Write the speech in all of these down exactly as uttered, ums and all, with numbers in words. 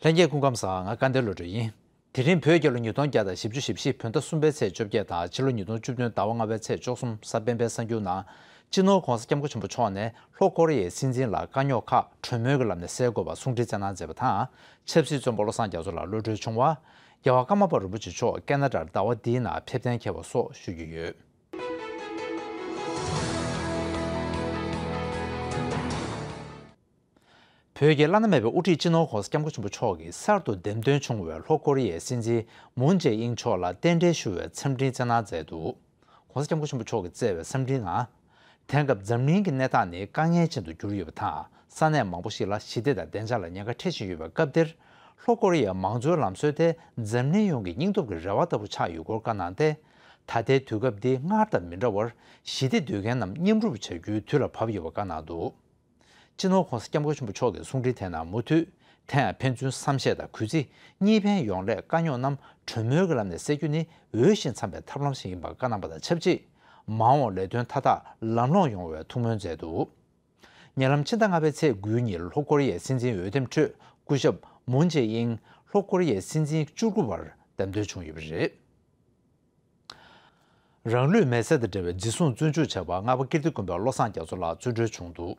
ལྷན་རྒྱས་སྐུ་ཁམས་བཟང་། ང་སྐལ་ལྡན་བློ་གྲོས་ཡིན། དེ་རིང་བོད་རྒྱལ་ལོ་ཉིས་སྟོང་བརྒྱ་དང་བཞི་བཅུ་ཞེ་བཞི་བོད་ཟླ་གསུམ་པའི་ཚེས་བཅོ་བརྒྱད་དང་ཕྱི་ལོ་ཉིས་སྟོང་བཅུ་བདུན་ཟླ་བ་ལྔ་པའི་ཚེས་བཅུ་གསུམ་གཟའ་སྤེན་པའི་གསར་འགྱུར་ནང་། སྤྱི་ནོར་༸གོང་ས་༸སྐྱབས་མགོན་ཆེན་པོ་མཆོག་ནས་ལྷོ་ཀོ་རི་ཡའི་སྲིད་འཛིན་ལ་དཀའ་རྙོག་ཁག་གྲོས་མོལ་གྱི་ལམ་ནས་སེལ་དགོས་པར་གསུང་འཕྲིན་བསྩལ་གནང་མཛད་པ་དང་། ཆབ་སྲིད་བཙོན་པ་བློ་བཟང་རྒྱ་མཚོ་ལགས་གློད་གྲོལ་བྱུང་བ། རྒྱལ་བ་ཀརྨ་པ་རིན་པོ་ཆེ་མཆོག་ཁེ་ན་ཌར་ཟླ་བ་འདིའི་ནང་ཕེབས་གཏན་འཁེལ་བ་སོགས་ཞུ་རྒྱུ་ཡོད། བོད་ཀྱི་བླ་ན་མེད་པའི་དབུ་ཁྲིད་སྤྱི་ནོར་༸གོང་ས་༸སྐྱབས་མགོན་ཆེན་པོ་མཆོག་གིས་གསར་དུ་འདེམས་ཐོན་བྱུང་བའི་ལྷོ་ཀོ་རི་ཡའི་སྲིད་འཛིན་མུན་ཇེ་ཨིན་མཆོག་ལ་རྟེན་འབྲེལ་ཞུ་བའི་འཚམས་འཕྲིན་བསྩལ་གནང་མཛད་འདུག ༸གོང་ས་༸སྐྱབས་མགོན་ཆེན་པོ་མཆོག་གིས་བསྩལ་བའི་འཚམས་འཕྲིན་ནང་། དེང་སྐབས་འཛམ་གླིང་གི་གནས་སྟངས་ནི་དཀའ་ངལ་ཅན་དུ་གྱུར་ཡོད་པ་དང་། ས་གནས་མང་པོ་ཞིག་ལ་ཞི་བདེ་དང་བདེ་འཇགས་ལ་ཉེན་ཁ་འཕྲད་བཞིན་ཡོད་པའི་སྐབས་འདིར། ལྷོ་ཀོ་རི་ཡའི་མང་གཙོའི་ལམ་སྲོལ་དེ་འཛམ་གླིང་ཡོངས་ཀྱི་སྙིང་སྟོབས་ཀྱི་རེ་བ་ལྟ་བུ་ཆགས་ཡོད་སྐོར་བཀའ་གནང་སྟེ། ད་ལྟའི་དུས་སྐབས་འདི་སྔར་དང་མི་འདྲ་བར་ཞི་བདེ་འདོད་མཁན་རྣམས་མཉམ་རུབ་བྱ་རྒྱུའི་དུས་ལ་བབ་ཡོད་པ་བཀའ་གནང་འདུག་སྤྱི་ནོར་༸གོང་ས་༸སྐྱབས་མགོན་ཆེན་པོ་མཆོག་གི་གསུང་འཕྲིན་དེ་ནང་མུ་མཐུད། དེ་ཡང་ཕན་ཚུན་བསམ་ཤེས་དང་གུས་བརྩི། གཉིས་ཕན་ཡོང་སླད་དཀའ་རྙོག་རྣམས་གྲོས་མོལ་གྱི་ལམ་ནས་སེལ་རྒྱུ་ནི་འོས་ཤིང་འཚམ་པའི་ཐབས་ལམ་ཞིག་ཡིན་པ་བཀའ་གནང་པ་དང་ཆབས་ཅིག་མ་འོངས་ལས་དོན་མཐའ་དག་ལམ་ལྷོང་ཡོང་བའི་ཐུགས་སྨོན་མཛད་འདུག་ཉེ་ལམ་ཕྱི་ཟླ་ལྔ་པའི་ཚེས་དགུའི་ཉིན་ལྷོ་ཀོ་རི་ཡའི་སྲིད་འཛིན་འོས་འདེམས་ཁྲོད་སྐུ་ཞབས་མུན་ཇེ་ཨིན་ལྷོ་ཀོ་རི་ཡའི་སྲིད་འཛིན་བཅུ་དགུ་པར་འདེམས་ཐོན་བྱུང་ཡོད་པ་རེད། རང་ལུས་མེར་སྲེག་དང་འབྲེལ་བའི་འཛིན་བཟུང་བཙོན་འཇུག་བྱས་པ་རྔ་པ་ཀིརྟི་དགོན་པའི་བློ་བཟང་རྒྱ་མཚོ་ལགས་བཙོན་གྲོལ་བྱུང་འདུག་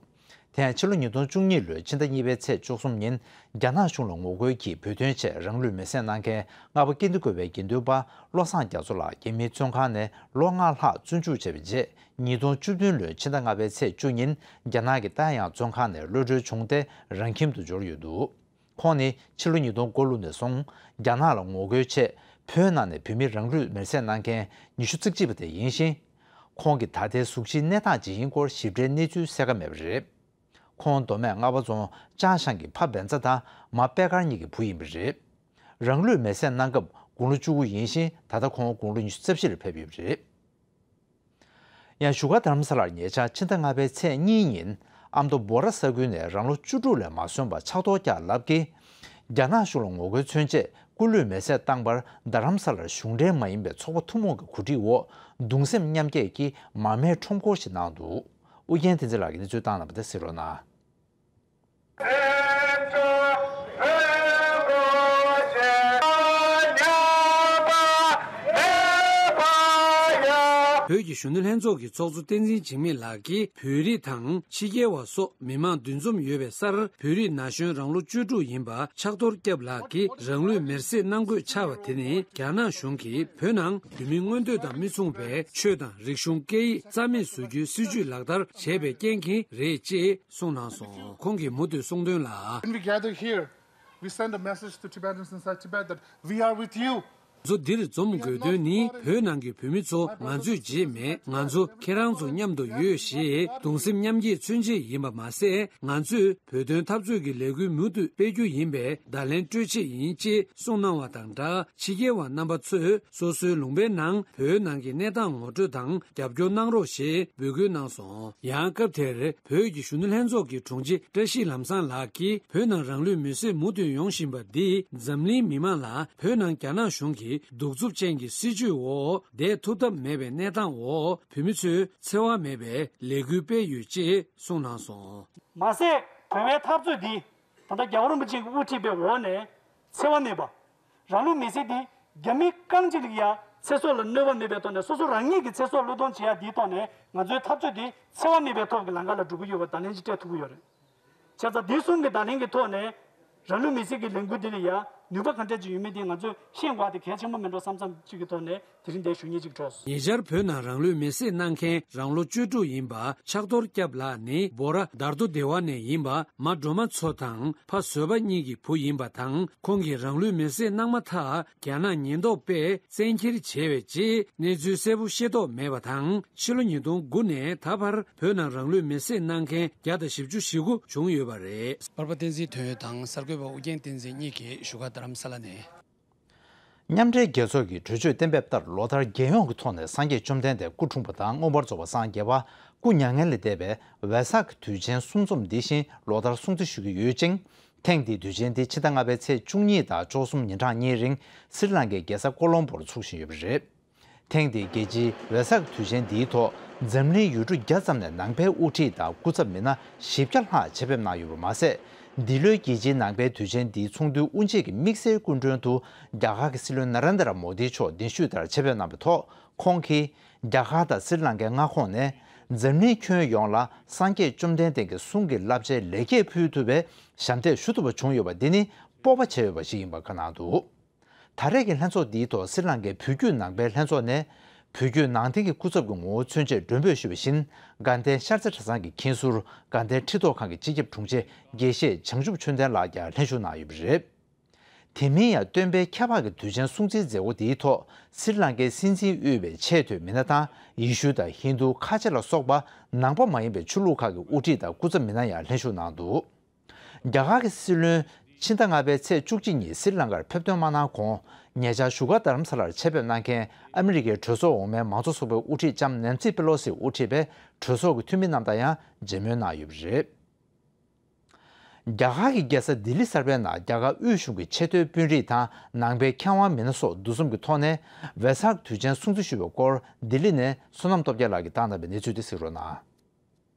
དེ་ཡང་ཕྱི་ལོ་ཉིས་སྟོང་བཅུ་གཉིས་ལོའི་ཕྱི་ཟླ་གཉིས་པའི་ཚེས་བཅུ་གསུམ་ཉིན་རྒྱ་ནག་གཞུང་ལ་ངོ་རྒོལ་གྱིས་བོད་དོན་ཆེད་རང་ལུས་མེར་སྲེག་གནང་མཁན་རྔ་པ་ཀིརྟི་དགོན་པའི་དགེ་འདུན་པ་བློ་བཟང་རྒྱ་མཚོ་ལགས་རྒྱ་མིའི་བཙོན་ཁང་ནས་ལོ་ལྔ་ལྷག་བཙོན་འཇུག་བྱས་པའི་རྗེས། ཉིས་སྟོང་བཅུ་བདུན་ལོའི་ཕྱི་ཟླ་ལྔ་པའི་ཚེས་བཅུ་ཉིན་རྒྱ་ནག་གི་ཏཱ་དབྱང་བཙོན་ཁང་ནས་གློད་གྲོལ་བྱུང་སྟེ་རང་ཁྱིམ་དུ་འབྱོར་ཡོད་འདུག་ཁོང་ནི་ཕྱི་ལོ་ཉིས་སྟོང་དགུ་ལོ་ནས་བཟུང་རྒྱ་ནག་ལ་ངོ་རྒོལ་ཆེད་བོད་ནང་ནས་བོད་མི་རང་ལུས་མེར་སྲེག་གནང་མཁན་ཉི་ཤུ་རྩ་གཅིག་པ་དེ་ཡིན་ཞིང་། ཁོང་གི་ད་ལྟའི་གཟུགས་གཞིའི་གནས་སྟངས་ཇི་ཡིན་སྐོར་ཞིབ་ཕྲའི་གནས་ཚུལ་གསལ་ཁ་མེད་པ་རེད། ཁོང་མདོ་སྨད་རྔ་བ་རྫོང་ལྕང་ཤང་གི་ཕ་བན་ཚ་དང་མ་པད་དཀར་གཉིས་ཀྱི་བུ་ཡིན་པ་རེད། རང་ལུས་མེར་སྲེག་གནང་སྐབས་དགུང་ལོ་བཅུ་དགུ་ཡིན་ཞིང་། ད་ལྟ་ཁོང་དགུང་ལོ་ཉི་ཤུ་རྩ་བཞི་ལ་ཕེབས་ཡོད་པ་རེད། ཡང་བཞུགས་སྒར་རྡ་རམ་ས་ལར་ཉེ་ཆར་ཕྱི་ཟླ་ལྔ་པའི་ཚེས་གཉིས་ཉིན་ཨ་མདོ་སྦོ་ར་ས་ཁུལ་ནས་རང་ལོ་བཅུ་དྲུག་ལས་མ་སོན་པ་ཕྱག་རྡོར་སྐྱབས་ལགས་ཀྱིས། རྒྱ་ནག་གཞུང་ལ་ངོ་རྒོལ་མཚོན་ཆེད་སྐུ་ལུས་མེར་སྲེག་བཏང་པར་རྡ་རམ་ས་ལར་གཞུང་འབྲེལ་མ་ཡིན་པའི་ཚོགས་པ་ཐུན་མོང་གི་གོ་སྒྲིག་འོག་གདུང་སེམས་མཉམ་སྐྱེད་ཀྱིས་མར་མེའི་ཁྲོམ་སྐོར་ཞིག་གནང་འདུག་ཨུ་རྒྱན་བསྟན་འཛིན་ལགས་ཀྱིས་གནས་ཚུལ་བཏང་གནང་བ་དེ་གཟིགས་རོགས་གནང་། བོད་ཀྱི་གཞོན་ནུ་ལྷན་ཚོགས་ཀྱི་ཚོགས་གཙོ་བསྟན་འཛིན་འཇིགས་མེད་ལགས་ཀྱིས་བོད་རིགས་དང་ཕྱི་རྒྱལ་བ་སོགས་མི་མང་འདུ་འཛོམས་ཡོད་པའི་སར། བོད་རིགས་ན་གཞོན་རང་ལོ་བཅུ་དྲུག་ཡིན་པ་ཕྱག་རྡོར་སྐྱབས་ལགས་ཀྱིས་རང་ལུས་མེར་སྲེག་གནང་དགོས་ཆགས་པ་དེ་ནི། རྒྱ་ནག་གཞུང་གིས་བོད་ནང་བོད་མིའི་མངོན་འདོད་དང་མི་མཚུངས་པའི་ཆོས་དང་རིག་གཞུང་སྐད་ཡིག་རྩ་མེད་བཟོ་རྒྱུའི་སྲིད་བྱུས་ལག་བསྟར་བྱས་པའི་རྐྱེན་གྱིས་རེད་ཅེས་གསུངས་གནང་སོང་། ཁོང་གིས་མུ་མཐུད་གསུངས་དོན་ལ། When we gather here, we send a message to Tibetans inside Tibet that we are with you. ང་ཚོ་འདིར་འཛོམས་དགོས་དོན་ནི། བོད་ནང་གི་བོད་མི་ཚོ་ང་ཚོས་བརྗེད་མེད། ང་ཚོ་ཁྱེད་རང་ཚོ་མཉམ་དུ་ཡོད་ཞེས་གདུང་སེམས་མཉམ་སྐྱེད་མཚོན་ཆེད་ཡིན་པ་མ་ཟད། ང་ཚོས་བོད་དོན་འཐབ་རྩོད་ཀྱི་ལས་འགུལ་མུ་མཐུད་སྤེལ་རྒྱུ་ཡིན་པའི་བརྡ་ལན་སྤྲོད་ཆེད་ཡིན་ཅེས་གསུངས་གནང་བ་དང་སྦྲགས། ཕྱི་རྒྱལ་བ་རྣམ་པ་ཚོས་སོ་སོའི་ལུང་པའི་ནང་བོད་ནང་གི་གནས་སྟངས་ངོ་སྤྲོད་དང་རྒྱབ་སྐྱོར་གནང་རོགས་ཞེས་འབོད་སྐུལ་གནང་སོང་། ཡང་སྐབས་དེར་བོད་ཀྱི་གཞོན་ནུ་ལྷན་ཚོགས་ཀྱི་དྲུང་ཆེ་བཀྲ་ཤིས་ལམ་བཟང་ལགས་ཀྱིས། བོད་ནང་རང་ལུས་མེར་སྲེག་མུ་མཐུད་ཡོང་བཞིན་པ་འདིས་འཛམ་གླིང་མི་མང་ལ་བོད་ནང་རྒྱ་ནག་གཞུང་གི་གདུག་རྩུབ་ཅན་གྱི་སྲིད་བྱུས་འོག་བསྡད་ཐུབ་ཐབས་མེད་པའི་གནས་སྟངས་འོག་བོད་མི་ཚོས་འཚེ་བ་མེད་པའི་ལས་འགུལ་སྤེལ་ཡོད་ཅེས་གསུངས་གནང་སོང་། མ་ཟད་བོད་པའི་འཐབ་རྩོད་འདི་ད་ལྟ་རྒྱལ་བ་རིན་པོ་ཆེ་གིས་དབུ་ཁྲིད་པའི་འོག་ནས་འཚེ་བ་མེད་པ། རང་ལུས་མེར་སྲེག་འདི་རྒྱ་མི་རྐང་གཅིག་ལ་ཡང་ཚེ་སྲོག་ལ་གནོད་པ་མེད་པའི་ཐོག་ནས། སོ་སོ་རང་ཉིད་ཀྱི་ཚེ་སྲོག་བློས་གཏོང་བྱེད་ཡ་འདིའི་ཐོག་ནས། ང་ཚོའི་འཐབ་རྩོད་འདི་འཚེ་བ་མེད་པའི་ཐོག་གི་ལམ་ཁ་ལ་འགྲོ་གི་ཡོད་པ་བརྡ་ལན་ཅིག་སྤྲད་ཐུབ་ཀྱི་ཡོད་རེད། བྱས་ཙང་འདི་གསུམ་གྱི་བརྡ་ལན་གྱི་ཐོག་ནས་རང་ལུས་མེར་སྲེག་གི་ལས་འགུལ་འདི་ལ་ཡང་ནུས་པ་ག་འདྲ་ཅིག་ཡོད་མེད་དེ་ང་ཚོས་ཤེས་དགོས་པ་དེ་གལ་ཆེན་པོ་མིན་འགྲོ་བསམ་བསམ་ཅིག་གི་ཐོག་ནས་དེ་རིང་འདིར་ཞུ་སྙིང་ཅིག་འདོད། ཉེ་ཆར་བོད་ནང་རང་ལུས་མེར་སྲེག་གནང་མཁན་རང་ལོ་བཅུ་དྲུག་ཡིན་པ་ཕྱག་རྡོར་སྐྱབས་ལགས་ནི་སྦོ་ར་དར་མདོ་སྡེ་བ་ནས་ཡིན་པ་མ་སྒྲོལ་མ་མཚོ་དང་ཕ་བཟོད་པ་གཉིས་ཀྱི་བུ་ཡིན་པ་དང་། ཁོང་གིས་རང་ལུས་མེར་སྲེག་གནང་མ་ཐག་རྒྱ་ནག་ཉེན་རྟོག་པས་བཙན་འཁྱེར་བྱས་པའི་རྗེས་གནས་ཚུལ་གསལ་པོ་ཤེས་རྟོགས་མེད་པ་དང་། ཕྱི་ལོ་ཉིས་སྟོང་དགུ་ནས་ད་བར་བོད་ནང་རང་ལུས་མེར་སྲེག་གནང་མཁན་བརྒྱ་དང་བཞི་བཅུ་ཞེ་དགུ་བྱུང་ཡོད་པ་རེད། པར་པ་བསྟན་འཛིན་དོན་ཡོད་དང་གསར་འགོད་པ་ཨུ་རྒྱན་བསྟན་འཛིན་གཉིས་ཀྱིས་བཞུགས་སྒར་རྡ་རམ་ས་ལ་ནས། མཉམ་འབྲེལ་རྒྱལ་ཚོགས་ཀྱི་གྲོས་ཆོད་གཏན་འབེབས་ལྟར། ལོ་ལྟར་རྒྱལ་ཡོངས་ཀྱི་ཐོག་ནས་སངས་རྒྱས་བཅོམ་ལྡན་འདས་སྐུ་འཁྲུངས་པ་དང་། མངོན་པར་རྫོགས་པ་སངས་རྒྱས་པ་སྐུ་མྱ་ངན་ལས་འདས་པའི་ཝེ་སཱག་དུས་ཆེན་གསུམ་འཛོམས་འདི་བཞིན་ལོ་ལྟར་སྲུང་བརྩི་ཞུ་གི་ཡོད་ཅིང་། ཐེངས་འདིའི་དུས་ཆེན་འདི་ཕྱི་ཟླ་ལྔ་པའི་ཚེས་བཅུ་གཉིས་དང་བཅུ་གསུམ་ཉིན་གྲངས་གཉིས་རིང་སི་རི་ལང་ཀའི་རྒྱལ་ས་ཀོ་ལོམ་བོར་ཚུགས་བཞིན་ཡོད་པ་རེད། ཐེངས་འདིའི་རྒྱལ་སྤྱིའི་ཝེ་སཱག་དུས་ཆེན་འདིའི་ཐོག་འཛམ་གླིང་ཡུལ་གྲུ་བརྒྱ་ཙམ་ནས་ནང་པའི་དབུ་ཁྲིད་དང་སྐུ་ཚབ་མི་སྣ་བཞི་བརྒྱ་ལྷག་ཆེད་ཕེབས་གནང་ཡོད་པ་མ་ཟད། འདི་ལོའི་རྒྱལ་སྤྱིའི་ནང་པའི་དུས་ཆེན་འདིའི་ཚོགས་འདུའི་དབུ་འབྱེད་ཀྱི་དམིགས་བསལ་སྐུ་མགྲོན་དུ་རྒྱ་གར་གྱི་སྲིད་བློན་ན་རེན་དྲ་མོ་དིའི་མཆོག་གདན་ཞུས་ལྟར་ཆེད་ཕེབས་གནང་བའི་ཐོག་ཁོང་གིས་རྒྱ་གར་དང་སྲི་ལང་ཀའི་མངའ་ཁོངས་ནས་འཛམ་གླིང་ཁྱོན་ཡོངས་ལ་སངས་རྒྱས་བཅོམ་ལྡན་འདས་ཀྱི་གསུང་གི་བསླབ་བྱའི་ལེགས་སྐྱེས་ཕུལ་ཐུབ་པའི་ཞབས་འདེགས་ཞུ་ཐུབ་པ་བྱུང་ཡོད་པ་འདི་ནི་སྤོབས་པ་བྱེད་འོས་པ་ཞིག་ཡིན་པ་བཀའ་གནང་འདུག་ད་རེས་ཀྱི་ལྷན་ཚོགས་འདིའི་ཐོག་སྲི་ལང་ཀའི་བོད་བརྒྱུད་ནང་པའི་ལྷན་ཚོགས་ནས་བོད་བརྒྱུད་ནང་བསྟན་གྱི་སྐུ་ཚབ་ཀྱི་ངོ་བོ་མཚོན་ཆེད་མགྲོན་འབོད་ཞུས་པ་བཞིན་དགའ་ལྡན་ཤར་རྩེ་གྲྭ་ཚང་གི་མཁན་ཟུར་དགའ་ལྡན་ཁྲི་ཐོག་ཁང་གི་སྤྱི་ཁྱབ་དྲུང་ཆེ་དགེ་བཤེས་བྱང་ཆུབ་ཆོས་ལྡན་ལགས་ཀྱང་ལྷན་ཞུགས་གནང་ཡོད་པ་རེད། དེ་མིན་ཡང་སྟོན་པའི་ཁྱད་འཕགས་ཀྱི་དུས་ཆེན་སྲུང་བརྩིའི་མཛད་སྒོ་འདིའི་ཐོག་སྲི་ལང་ཀའི་སྲིད་འཛིན་དབུས་པའི་ཆེས་མཐོའི་མི་སྣ་དང་ཡེ་ཤུ་དང་ཧིན་རྡུ་ཁ་ཆེ་ལ་སོགས་པ་ནང་པ་མ་ཡིན་པའི་ཆོས་ལུགས་ཁག་གི་དབུ་ཁྲིད་དང་སྐུ་ཚབ་མི་སྣ་ཡང་ལྷན་ཞུགས་གནང་འདུག་རྒྱ་གར་གྱི་སྲིད་བློན་ཕྱི་ཟླ་ལྔ་པའི་ཚེས་བཅུ་གཅིག་ཉིན་སྲི་ལང་ཀར་ཕེབས་ཐོན་མ་གནང་གོང་ཉེ་ཆར་བཞུགས་སྒར་རྡ་རམ་ས་ལར་ཆེད་ཕེབས་གནང་མཁན་ཨ་མི་རི་ཀའི་གྲོས་ཚོགས་འོག་མའི་མང་གཙོ་ཚོགས་པའི་དབུ་ཁྲིད་ལྕམ་ནན་སི་པེ་ལོ་སི་དབུ་ཁྲིད་པའི་གྲོས་ཚོགས་ཀྱི་འཐུས་མི་རྣམས་དང་ཡང་མཇལ་མོལ་གནང་ཡོད་པ་རེད། རྒྱ་གར་གྱི་རྒྱལ་ས་ལྡི་ལི་གསར་པའི་ནང་རྒྱ་གར་དབུས་གཞུང་གི་ཆེས་མཐོའི་དཔོན་རིགས་དང་ནང་པའི་མཁས་དབང་མི་སྣ་སོགས་འདུ་འཛོམས་ཀྱི་ཐོག་ནས་ཝེ་སཱག་དུས་ཆེན་སྲུང་བརྩི་ཞུས་པའི་སྐོར་ལྡི་ལི་ནས་བསོད་ནམས་སྟོབས་རྒྱལ་ལགས་ཀྱིས་བཏང་གནང་བའི་གནས་ཚུལ་དེ་གཟིགས་རོགས་གནང་།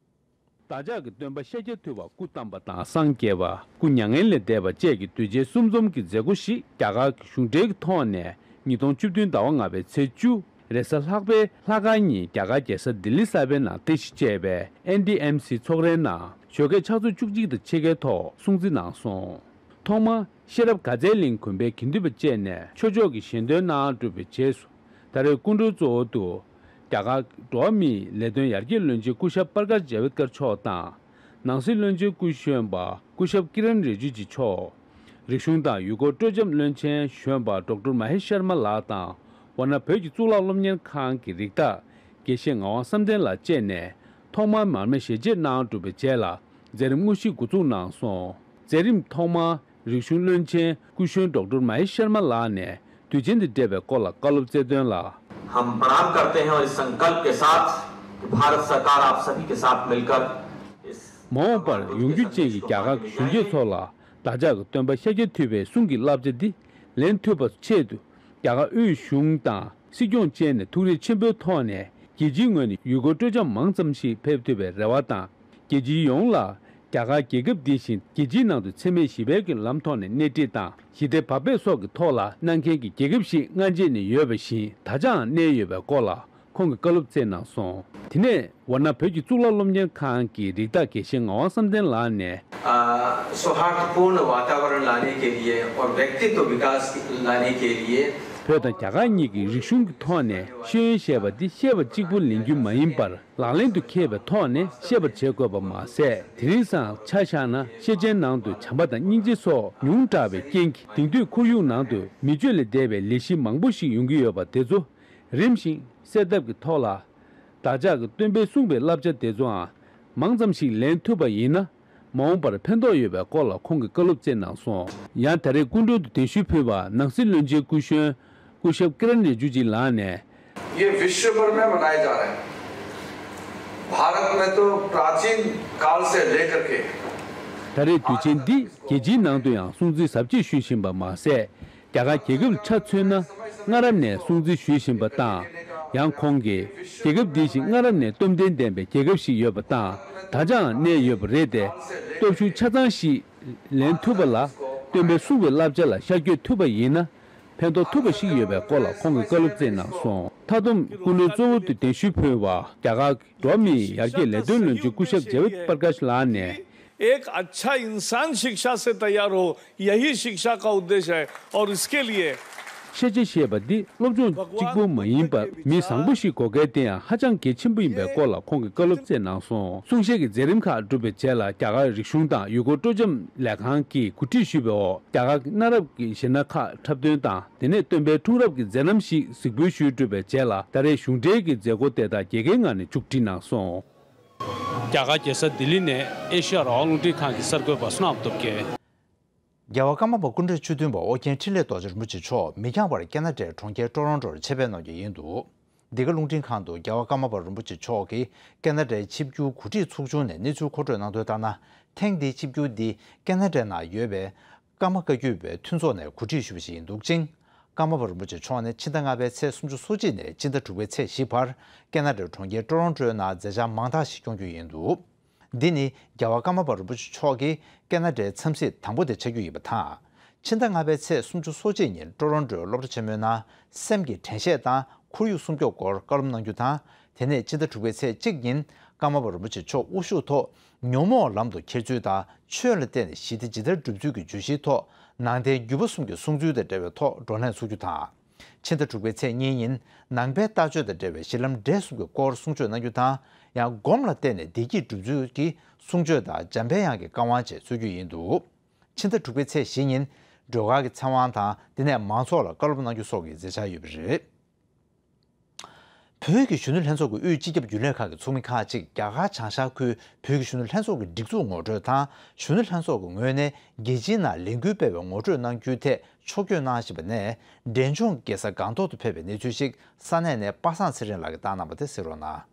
བདག་ཅག་གི་སྟོན་པ་ཤཱཀྱ་ཐུབ་པ་སྐུ་བལྟམས་པ་དང་སངས་རྒྱས་པ། སྐུ་མྱ་ངན་ལས་འདས་པ་བཅས་ཀྱི་དུས་ཆེན་གསུམ་འཛོམས་ཀྱི་མཛད་སྒོ་ཞིག་རྒྱ་གར་གྱི་གཞུང་འབྲེལ་གྱི་ཐོག་ནས་ཉིས་སྟོང་བཅུ་བདུན་ཟླ་བ་ལྔ་པའི་ཚེས་བཅུ། རེས་གཟའ་ལྷག་པའི་ལྷག་དཀར་ཉིན་རྒྱ་གར་རྒྱལ་ས་ལྡི་ལི་གསར་པའི་ནང་རྟེན་གཞི་བྱས་པའི་ཨེན་ཌི་ཨེམ་སི་ཚོགས་རའི་ནང་ཞོགས་ཀས་ཕྱག་ཚོད་བཅུ་གཅིག་དང་ཕྱེད་ཀའི་ཐོག་སྲུང་བརྩི་གནང་སོང་། ཐོག་མར་ཤེས་རབ་དགའ་ཚལ་གླིང་དགོན་པའི་དགེ་འདུན་པ་བཅས་ནས་ཆོས་ཕྱོགས་ཀྱི་ཞལ་འདོན་གནང་གྲུབ་པའི་རྗེས་སུ། ད་རེས་སྐུ་མགྲོན་གཙོ་བོ་དུ་རྒྱ་གར་འགྲོ་བ་མིའི་ལས་དོན་ཡར་རྒྱས་བློན་ཆེན་སྐུ་ཞབས་པར་ཀ་ཇ་ཝེད་ཀར་མཆོག་དང་། ནང་སྲིད་བློན་ཆེན་སྐུ་གཞོན་པ་སྐུ་ཞབས་ཀི་རན་རི་ཇི་ཇུ་མཆོག་རིག་གཞུང་དང་ཡུལ་སྐོར་སྤྲོ་འཆམ་བློན་ཆེན་གཞོན་པ་ཌོག་ཊར་མ་ཧེ་ཤར་མ་ལགས་དང་། ཝཱ་ཎ་བོད་ཀྱི་གཙུག་ལག་སློབ་གཉེར་ཁང་གི་རིགས་བདག་དགེ་བཤེས་ངག་དབང་བསམ་གཏན་ལགས་བཅས་ནས་ཐོག་མར་མར་མེ་ཞལ་འབྱེད་གནང་གྲུབ་པའི་རྗེས་ལ་མཛད་རིམ་དངོས་གཞི་འགོ་འཛུགས་གནང་སོང་། མཛད་རིམ་ཐོག་མར་རིག་གཞུང་བློན་ཆེན་སྐུ་གཞོན་ཌོག་ཊར་མ་ཧེ་ཤར་མ་ལགས་ནས་དུས་ཆེན་དང་འབྲེལ་བའི་སྐོར་ལ་བཀའ་སློབ་སྩལ་དོན་ལ། हम प्रणाम करते हैं और इस संकल्प के साथ कि भारत सरकार आप सभी के साथ मिलकर इस མ་འོངས་པར་ཡོང་རྒྱུ་ཅན་གྱི་རྒྱ་གར་གྱི་གཞོན་སྐྱེས་ཚོ་ལ་བདག་ཅག་གི་སྟོན་པ་ཤཱཀྱ་ཐུབ་པའི་གསུང་གི་བསླབ་བྱ་འདི་ལེན་ཐུབ་པའི་ཆེད་དུ་རྒྱ་གར་དབུས་གཞུང་དང་སྲིད་སྐྱོང་བཅས་ནས་ཐུགས་རེ་ཆེན་པོའི་ཐོག་ནས་རྒྱལ་སྤྱིའི་ངོས་ནས་ཡུལ་སྐོར་སྤྲོ་འཆམ་མང་ཙམ་ཞིག་ཕེབས་ཐུབ་པའི་རེ་བ་དང་། རྒྱལ་སྤྱི་ཡོངས་ལ་རྒྱ་གར་རྒྱལ་ཁབ་འདི་བཞིན་རྒྱལ་སྤྱིའི་ནང་དུ་འཚེ་མེད་ཞི་བའི་གི་ལམ་ཐོག་ནས་སྣེ་ཁྲིད་དང་ཞི་བདེ་བག་ཕེབས་སོགས་ཀྱི་ཐོག་ལ་གནང་མཁན་གྱི་རྒྱལ་ཁབ་ཞིག་སྔ་རྗེས་ནས་ཡོད་པ་བཞིན་ད་ཆའང་གནས་ཡོད་པའི་སྐོར་ལ་ཁོང་གིས་བཀའ་སློབ་སྩལ་གནང་སོང་། དེ་ནས་ཝཱ་ཎ་བོད་ཀྱི་གཙུག་ལག་སློབ་གཉེར་ཁང་གི་རིགས་བདག་དགེ་བཤེས་ངག་དབང་བསམ་གཏན་ལགས་ནས། अ, सौहार्दपूर्ण वातावरण लाने के लिए और व्यक्तित्व विकास लाने के लिए བོད་དང་རྒྱ་གར་གཉིས་ཀྱི་རིག་གཞུང་གི་ཐོག་ནས་ཤེས་ཡོན་ཞེས་པ་འདི་བཤད་པ་གཅིག་པུ་ལེན་རྒྱུ་མ་ཡིན་པར། ལག་ལེན་དུ་འཁེལ་བའི་ཐོག་ནས་ཤེས་པར་བྱེད་དགོས་པ་མ་ཟད། དེ་རིང་སང་ཆ་བཞག་ན་ཤེས་བྱའི་ནང་དུ་བྱམས་པ་དང་སྙིང་རྗེ་སོགས་ཉུང་དྲགས་པའི་རྐྱེན་གྱིས་དེང་དུས་ཁོར་ཡུག་ནང་དུ་མི་སྤྱོད་ལས་འདས་པའི་ལས་གཞི་མང་པོ་ཞིག་ཡོང་གི་ཡོད་པ་དེ་ཚོ་རིམ་བཞིན་སེལ་ཐབས་ཀྱི་ཐོག་ལ། བདག་ཅག་གི་སྟོན་པས་གསུངས་པའི་བསླབ་བྱ་དེ་ཚོའང་མང་ཙམ་ཞིག་ལེན་ཐུབ་པ་ཡིན་ན། མ་འོངས་པར་ཕན་ཐོགས་ཡོད་པའི་སྐོར་ལ་ཁོང་གིས་བཀའ་སློབ་སྩལ་གནང་སོང་། ཡང་ད་རེས་སྐུ་མགྲོན་དུ་གདན་ཞུ་ཕུལ་བ་ནང་སྲིད་བློན་ཆེན་སྐུ་གཞོན་སྐུ་ཞབས་ཀི་རན་རི་ཇུ་ཇི་ལགས་ནས། ये विश्व भर में मनाए जा रहे हैं। भारत में तो प्राचीन काल से लेकर के ད་རེས་དུས་ཆེན་འདི་རྒྱལ་སྤྱིའི་ནང་དུ་ཡང་སྲུང་བརྩི་ཟབ་རྒྱས་ཞུ་བཞིན་པ་མ་ཟད། རྒྱ་གར་རྒྱལ་ཁབ་ལ་ཆ་མཚོན་ན་སྔ་རབས་ནས་སྲུང་བརྩི་ཞུ་བཞིན་པ་དང་། ཡང་ཁོང་གིས་རྒྱལ་ཁབ་འདི་བཞིན་སྔ་རབས་ནས་སྟོབས་ལྡན་ལྡན་པའི་རྒྱལ་ཁབ་ཞིག་ཡོད་པ་དང་། ད་ཆའང་གནས་ཡོད་པ་རེད་དེ། སྟོབས་ཤུགས་ཆ་ཚང་ཞིག་ལེན་ཐུབ་པ་ལ། སྟོན་པས་གསུངས་པའི་བསླབ་བྱ་ལ་ཤར་བསྐྱོད་ཐུབ་པ་ཡིན་ན། ཕན་ཐོགས་ཐུབ་པ་ཞིག་ཡོད་པའི་སྐོར་ལ་ཁོང་གིས་བཀའ་སློབ་སྩལ་གནང་སོང་། མཐའ་བསྡོམས་སྐུ་མགྲོན་གཙོ་བོ་དུ་གདན་ཞུ་ཕུལ་བ་རྒྱ་གར་འགྲོ་བ་མིའི་ཡར་རྒྱས་ལས་དོན་བློན་ཆེན་སྐུ་ཞབས་ཇེ་ཝིད་པར་ཀཱཤ་ལགས་ནས། एक अच्छा इंसान शिक्षा से तैयार हो, यही शिक्षा का उद्देश्य है। और इसके लिए ཤེས་བྱ་ཞེས་པ་འདི་སློབ་སྦྱོང་གཅིག་པུ་མ་ཡིན་པར་མི་བཟང་པོ་ཞིག་དགོས་གལ་དེ་ཡང་ཧ་ཅང་གལ་ཆེན་པོ་ཡིན་པའི་སྐོར་ལ་ཁོང་གིས་བཀའ་སློབ་སྩལ་གནང་སོང་། གསུང་བཤད་ཀྱི་མཛད་རིམ་ཁག་གྲུབ་པའི་རྗེས་ལ་རྒྱ་གར་རིག་གཞུང་དང་ཡུལ་སྐོར་སྤྲོ་འཆམ་ལས་ཁང་གིས་གོ་སྒྲིག་ཞུས་པའི་འོག་རྒྱ་གར་གྱི་གནའ་རབས་ཀྱི་གཞས་སྣ་ཁག་འཁྲབ་སྟོན་དང་། དེ་ནས་སྟོན་པའི་འཁྲུངས་རབས་ཀྱི་མཛད་རྣམ་ཞིག་གཟིགས་འབུལ་ཞུས་གྲུབ་པའི་རྗེས་ལ་ད་རེས་གཞུང་འབྲེལ་གྱི་མཛད་སྒོ་དེ་དག་རྒྱལ་ཁའི་ངང་ནས་མཇུག་སྒྲིལ་གནང་སོང་། རྒྱ་གར་རྒྱལ་ས་ལྡི་ལི་ནས་ཨེ་ཤི་ཡ་རང་དབང་རླུང་འཕྲིན་ཁང་གི་གསར་འགོད་པ་བསོད་ནམས་སྟོབས་རྒྱལ། རྒྱལ་བ་ཀརྨ་པ་སྐུ་ཕྲེང་བཅུ་བདུན་པ་ཨོ་རྒྱན་འཕྲིན་ལས་རྡོ་རྗེ་རིན་པོ་ཆེ་མཆོག་མི་འགྱངས་པར་ཁེ་ན་ཌའི་གྲོང་ཁྱེར་ཀྲོ་རོན་ཀྲོར་ཆེད་ཕེབས་གནང་རྒྱུ་ཡིན་འདུག་འདི་ག་རླུང་འཕྲིན་ཁང་དུ་རྒྱལ་བ་ཀརྨ་པ་རིན་པོ་ཆེ་མཆོག་གིས་ཁེ་ན་ཌའི་ཆིབས་བསྒྱུར་གོ་སྒྲིག་ཚོགས་ཆུང་ནས་གནས་ཚུལ་མཁོ་སྤྲོད་གནང་དོན་ལྟར་ན། ཐེངས་འདིའི་ཆིབས་བསྒྱུར་འདི་ཁེ་ན་ཌའི་ནང་ཡོད་པའི་ཀརྨ་བཀའ་བརྒྱུད་པའི་མཐུན་ཚོགས་ནས་གོ་སྒྲིག་ཞུས་པ་ཞིག་ཡིན་འདུག་ཅིང་། ཀརྨ་པ་རིན་པོ་ཆེ་མཆོག་ནི་ཕྱི་ཟླ་ལྔ་པའི་ཚེས་སུམ་ཅུ་སོ་གཅིག་ནས་སྤྱི་ཟླ་དྲུག་པའི་ཚེས་བཞི་བར་ཁེ་ན་ཌའི་གྲོང་ཁྱེར་ཀྲོ་རོན་ཀྲོའི་ནང་མཛད་འཆར་མང་དག་ཞིག་སྐྱོང་རྒྱུ་ཡིན་འདུག་འདི་ནི་རྒྱལ་བ་ཀརྨ་པ་རིན་པོ་ཆེ་མཆོག་གི་ཀེ་ན་ཌའི་འཚམས་གཟིགས་དང་པོ་དེ་ཆགས་རྒྱུ་ཡིན་པ་དང་། ཕྱི་ཟླ་ལྔ་པའི་ཚེས་སུམ་ཅུ་སོ་གཅིག་ཉིན་ཀྲོ་རོན་ཀྲོའི་སློབ་གྲྭ་ཆེན་མོའི་ནང་སེམས་ཀྱི་དྲན་ཤེས་དང་ཁོར་ཡུག་སྲུང་སྐྱོབ་སྐོར་བཀའ་སློབ་གནང་རྒྱུ་དང་། དེ་ནས་ཕྱི་ཟླ་དྲུག་པའི་ཚེས་གཅིག་ཉིན་ཀརྨ་པ་རིན་པོ་ཆེ་མཆོག་དབུ་བཞུགས་ཐོག་ཉོན་མོངས་ལམ་དུ་ཁྱེར་ཚུལ་དང་། ཆོས་ལ་བརྟེན་ནས་ཞི་བདེ་ཇི་ལྟར་སྒྲུབ་ཚུལ་གྱི་བརྗོད་གཞིའི་ཐོག་ནང་བསྟན་བརྒྱུད་པ་གསུམ་གྱི་གསུང་ཚུལ་དང་འབྲེལ་བའི་ཐོག་བགྲོ་གླེང་ཚོགས་རྒྱུ་དང་། ཕྱི་ཟླ་དྲུག་པའི་ཚེས་གཉིས་ཉིན་ནང་པའི་ལྟ་སྤྱོད་དང་འབྲེལ་བའི་གཞི་ལམ་འབྲས་གསུམ་གྱི་སྐོར་གསུང་ཆོས་གནང་རྒྱུ་དང་། ཡང་སྒོམ་ལ་བརྟེན་ནས་བདེ་སྐྱིད་སྒྲུབ་ཚུལ་གྱི་གསུང་ཆོས་དང་། འཇམ་པའི་དབྱངས་ཀྱི་བཀའ་དབང་བཅས་ཚོགས་རྒྱུ་ཡིན་འདུག་ཕྱི་ཟླ་དྲུག་པའི་ཚེས་བཞི་ཉིན་སྒྲོལ་དཀར་གྱི་ཚེ་དབང་དང་། དེ་ནས་མང་ཚོགས་ལ་བཀའ་སློབ་གནང་རྒྱུ་སོགས་ཀྱི་མཛད་འཆར་ཡོད་པ་རེད། བོད་ཀྱི་གཞོན་ནུ་ལྷན་ཚོགས་ཀྱི་དབུས་སྤྱི་ཁྱབ་རྒྱུན་ལས་ཁང་གི་ཚོགས་མི་ཁག་ཅིག་རྒྱ་གར་བྱང་ཤར་ཁུལ་བོད་ཀྱི་གཞོན་ནུ་ལྷན་ཚོགས་ཀྱི་སྒྲིག་འཛུགས་ངོ་སྤྲོད་དང་། གཞོན་ནུ་ལྷན་ཚོགས་ཀྱི་ངོས་ནས་རྒྱལ་སྤྱིའི་ནང་ལས་འགུལ་སྤེལ་བའི་ངོ་སྤྲོད་གནང་རྒྱུའི་ཐད་ཕྱོགས་བསྐྱོད་གནང་བཞིན་པ་ནས། འབྲས་ལྗོངས་ཀྱི་རྒྱལ་ས་སྒང་ཏོག་ཏུ་ཕེབས་པའི་གནས་ཚུལ་ཞིག་ས་གནས་ནས་པ་སངས་ཚེ་རིང་ལགས་ཀྱིས་བཏང་གནང་བ་དེ་གསན་རོགས་གནང་།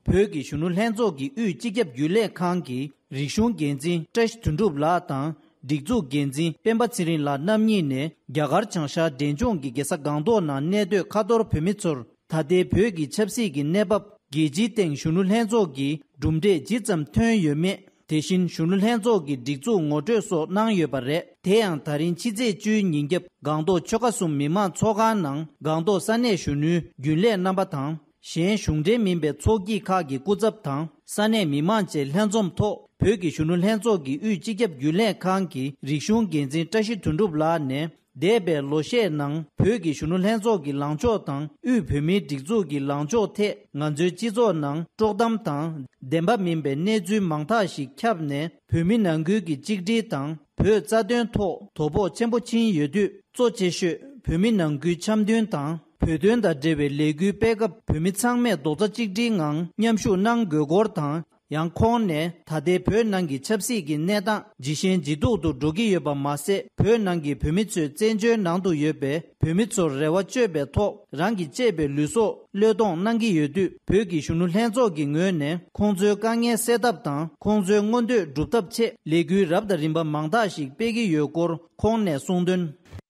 བོད་ཀྱི་གཞོན་ནུ་ལྷན་ཚོགས་ཀྱི་དབུས་སྤྱི་ཁྱབ་རྒྱུན་ལས་ཁང་གི་རིག་གཞུང་འགན་འཛིན་བཀྲ་ཤིས་དོན་གྲུབ་ལགས་དང་། སྒྲིག་འཛུགས་འགན་འཛིན་སྤེན་པ་ཚེ་རིང་ལགས་རྣམ་གཉིས་ནས་རྒྱ་གར་བྱང་ཤར་འབྲས་ལྗོངས་ཀྱི་རྒྱལ་ས་སྒང་ཏོག་ནང་གནས་སྡོད་ཁ་ཐོར་བོད་མི་ཚོར་ད་ལྟའི་བོད་ཀྱི་ཆབ་སྲིད་ཀྱི་གནས་བབ། རྒྱལ་སྤྱིའི་སྟེང་གཞོན་ནུ་ལྷན་ཚོགས་ཀྱི་གྲུབ་འབྲས་ཇི་ཙམ་ཐོན་ཡོད་མེད། དེ་བཞིན་གཞོན་ནུ་ལྷན་ཚོགས་ཀྱི་སྒྲིག་འཛུགས་ངོ་སྤྲོད་སོགས་གནང་ཡོད་པ་རེད། དེ་ཡང་ད་རིང་ཕྱི་ཚེས་བཅུའི་ཉིན་རྒྱབ་སྒང་ཏོག་ཆོལ་ཁ་གསུམ་མི་མང་ཚོགས་ཁང་ནང་སྒང་ཏོག་ས་གནས་གཞོན་ནུའི་རྒྱུན་ལས་རྣམ་པ་དང་། གཞན་གཞུང་འབྲེལ་མིན་པའི་ཚོགས་སྐྱིད་ཁག་གི་སྐུ་ཚབ་དང་། ས་གནས་མི་མང་བཅས་ལྷན་འཛོམས་ཐོག་བོད་ཀྱི་གཞོན་ནུ་ལྷན་ཚོགས་ཀྱི་དབུས་སྤྱི་ཁྱབ་རྒྱུན་ལས་ཁང་གི་རིག་གཞུང་འགན་འཛིན་བཀྲ་ཤིས་དོན་གྲུབ་ལགས་ནས། འདས་པའི་ལོ་ཤས་ནང་བོད་ཀྱི་གཞོན་ནུ་ལྷན་ཚོགས་ཀྱི་ལངས་ཕྱོགས་དང་། དབུས་བོད་མིའི་སྒྲིག་འཛུགས་ཀྱི་ལངས་ཕྱོགས་ཐད་ང་ཚོའི་སྤྱི་ཚོགས་ནང་དཀྲོག་གཏམ་དང་། བདེན་པ་མིན་པའི་གནས་ཚུལ་མང་དག་ཞིག་ཁྱབ་ནས། བོད་མི་ནང་ཁུལ་གྱི་གཅིག་སྒྲིལ་དང་། བོད་རྩ་དོན་ཐོག་དོ་ཕོག་ཆེན་པོ་ཕྱིན་ཡོད་དུས། གཙོ་ཆེ་ཤོས་བོད་མི་ནང་ཁུལ་འཆམ་མཐུན་དང་། བོད་དོན་དང་འབྲེལ་བའི་ལས་འགུལ་སྤེལ་སྐབས། བོད་མི་ཚང་མས་རྡོག་རྩ་གཅིག་སྒྲིལ་ངང་མཉམ་ཞུགས་གནང་དགོས་སྐོར་དང་། ཡང་ཁོང་ནས་ད་ལྟའི་བོད་ནང་གི་ཆབ་སྲིད་ཀྱི་གནས་སྟངས་ཇེ་ཞན་ཇེ་སྡུག་ཏུ་འགྲོ་གི་ཡོད་པ་མ་ཟད། བོད་ནང་གི་བོད་མི་ཚོས་བཙན་བྱོལ་ནང་དུ་ཡོད་པའི་བོད་མི་ཚོར་རེ་བ་བཅོལ་བའི་ཐོག་རང་གི་གཅེས་པའི་ལུས་སྲོག་བློས་གཏོང་གནང་གི་ཡོད་དུས། བོད་ཀྱི་གཞོན་ནུ་ལྷན་ཚོགས་ཀྱི་ངོས་ནས་ཁོང་ཚོའི་དཀའ་ངལ་སེལ་ཐབས་དང་། ཁོང་ཚོའི་མངོན་འདོད་སྒྲུབ་ཐབས་ཆེད་ལས་འགུལ་རབ་དང་རིམ་པ་མང་དག་ཞིག་སྤེལ་གྱི་ཡོད་སྐོར་ཁོང་ནས་གསུངས་དོན།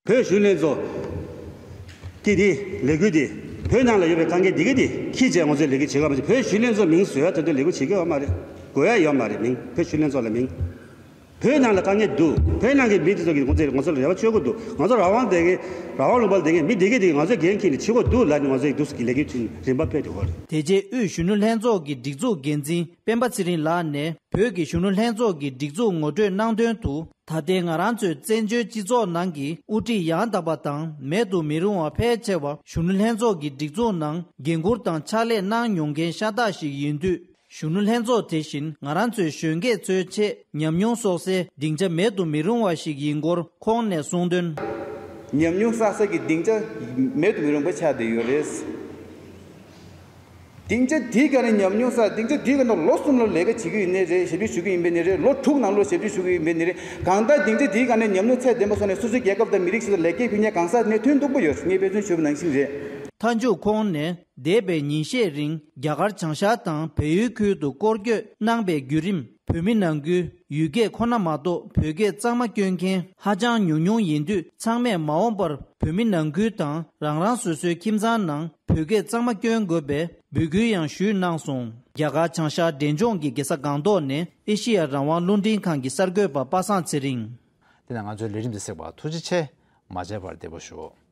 བོད་གཞོན་ལྷན་ཚོགས་ཀྱི་དེ་ལས་འགུལ་དེ་བོད་ནང་ལ་ཡོད་པའི་དཀའ་ངལ་འདི་ག་དེ་ཁྱི་བྱས་ང་ཚོས་ལས་འགུལ་བྱེད་དགོས་མ་བྱེད། བོད་གཞོན་ལྷན་ཚོགས་མིང་བཟོ་ཡ་དེ་འདྲ་ལས་འགུལ་བྱེད་ཀྱི་ཡོད་མ་རེད། དགོས་ཡ་ཡོད་མ་རེད། མིང་བོད་གཞོན་ལྷན་ཚོགས་ལ་མིང་། བོད་ནང་ལ་དཀའ་ངལ་འདུག་བོད་ནང་གི་མི་དེ་ཚོ་གིས་ང་ཚོས་ང་ཚོ་ལ་རེ་བ་བཅོལ་གྱི་འདུག་ང་ཚོ་རང་དབང་དེ་གི་རང་དབང་ལུང་པ་ལ་བསྡད་མཁན་མི་དེ་གི་དེ་གི་ང་ཚོས་འགན་འཁྱེར་ནས་བྱེད་དགོས་འདུག་ལབ་ནས་ང་ཚོས་འདུག་སེ་གི་ལས་འགུལ་ཁྲིད་རིམ་པ་སྤེལ་འགྲོ་གི་རེད། དེ་རྗེས་དབུས་གཞོན་ནུ་ལྷན་ཚོགས་ཀྱི་སྒྲིག་འཛུགས་འགན་འཛིན་སྤེན་པ་ཚེ་རིང་ལགས་ནས། བོད་ཀྱི་གཞོན་ནུ་ལྷན་ཚོགས་ཀྱི་སྒྲིག་འཛུགས་ངོ་སྤྲོད་གནང་དོན་དུ། ད་ལྟའི་ང་རང་ཚོའི་བཙན་བྱོལ་སྤྱི་ཚོགས་ནང་གི་དབུ་ཁྲིད་ཡང་དག་པ་དང་མེད་དུ་མི་རུང་བ་ཕལ་ཆེ་བ་གཞོན་ནུ་ལྷན་ཚོགས་ཀྱི་སྒྲིག་འཛུགས་ནང་འགན་འཁུར་དང་ཕྱག་ལས་གནང་མྱོང་མཁན་ཤ་སྟག་ཞིག་ཡིན་དུས། གཞོན་ནུ་ལྷན་ཚོགས་དེ་བཞིན་ང་རང་ཚོའི་གཞོན་སྐྱེས་ཚོའི་ཆེད་ཉམས་མྱོང་གསོག་སའི་སྡིངས་ཆ་མེད་དུ་མི་རུང་བ་ཞིག་ཡིན་སྐོར་ཁོང་ནས་གསུངས་དོན། ཉམས་མྱོང་བསགས་སའི་སྡིངས་ཆ་མེད་དུ་མི་རུང་བ་ཆགས་བསྡད་ཡོད་རེད། སྡིངས་ཆ་འདིའི་སྒང་ནས་ཉམས་མྱོང་བསགས། སྡིངས་ཆ་འདིའི་སྒང་ནས་ལོ་གསུམ་ལ་ལས་ཀ་བྱེད་ཀྱི་ཡོད་ནའི་རེད། ཞབས་ཕྱི་ཞུ་གི་ཡིན་པ་ནའི་རེད། ལོ་དྲུག་ནང་ལོགས་ཞབས་ཕྱི་ཞུ་གི་ཡིན་པ་ནའི་རེད། གང་ལྟར་སྡིངས་ཆ་འདིའི་སྒང་ནས་ཉམས་མྱོང་ཚད་ལྡན་པ་སོང་ནས་སོ་སོའི་རྒྱལ་ཁབ་དང་མི་རིགས་ཤིག་ལ་ལེགས་སྐྱེས་ཕུལ་མཁན་གང་ཟག་ནས་ཐོན་ཐུབ་ཀྱི་ཡོད། ངས་དཔེ་མཚོན་ཞུས་པ་ནང་བཞིན་རེད། མཐའ་མཇུག་ཁོང་ནས་འདས་པའི་ཉིན་ཤས་རིང་རྒྱ་གར་བྱང་ཤར་དང་བལ་ཡུལ་ཁུལ་དུ་སྐོར་སྐྱོད་གནང་པའི་བརྒྱུད་རིམ། བོད་མི་ནང་ཁུལ་ཡུལ་སྐད་ཁོ་ན་མ་གཏོགས་བོད་སྐད་གཙང་མ་སྐྱོན་མཁན་ཧ་ཅང་ཉུང་ཉུང་ཡིན་དུས། ཚང་མས་མ་འོངས་པར་བོད་མི་ནང་ཁུལ་དང་རང་རང་སོ་སོའི་ཁྱིམ་ཚང་ནང་བོད་སྐད་གཙང་མ་སྐྱོན་དགོས་པའི་འབོད་སྐུལ་ཡང་ཞུས་གནང་སོང་། རྒྱ་གར་བྱང་ཤར་འབྲས་ལྗོངས་ཀྱི་རྒྱལ་ས་སྒང་ཏོག་ནས་ཨེ་ཤེ་ཡ་རང་དབང་རླུང་འཕྲིན་ཁང་གི་གསར་འགོད་པ་པ་སངས་ཚེ་རིང་། དེ་ནས་ང་ཚོའི་ལས་རིམ་འདི་གསན་པར་ཐུགས་རྗེ་ཆེ། མ་མཇལ་བར་བདེ་པོ་བཞུགས།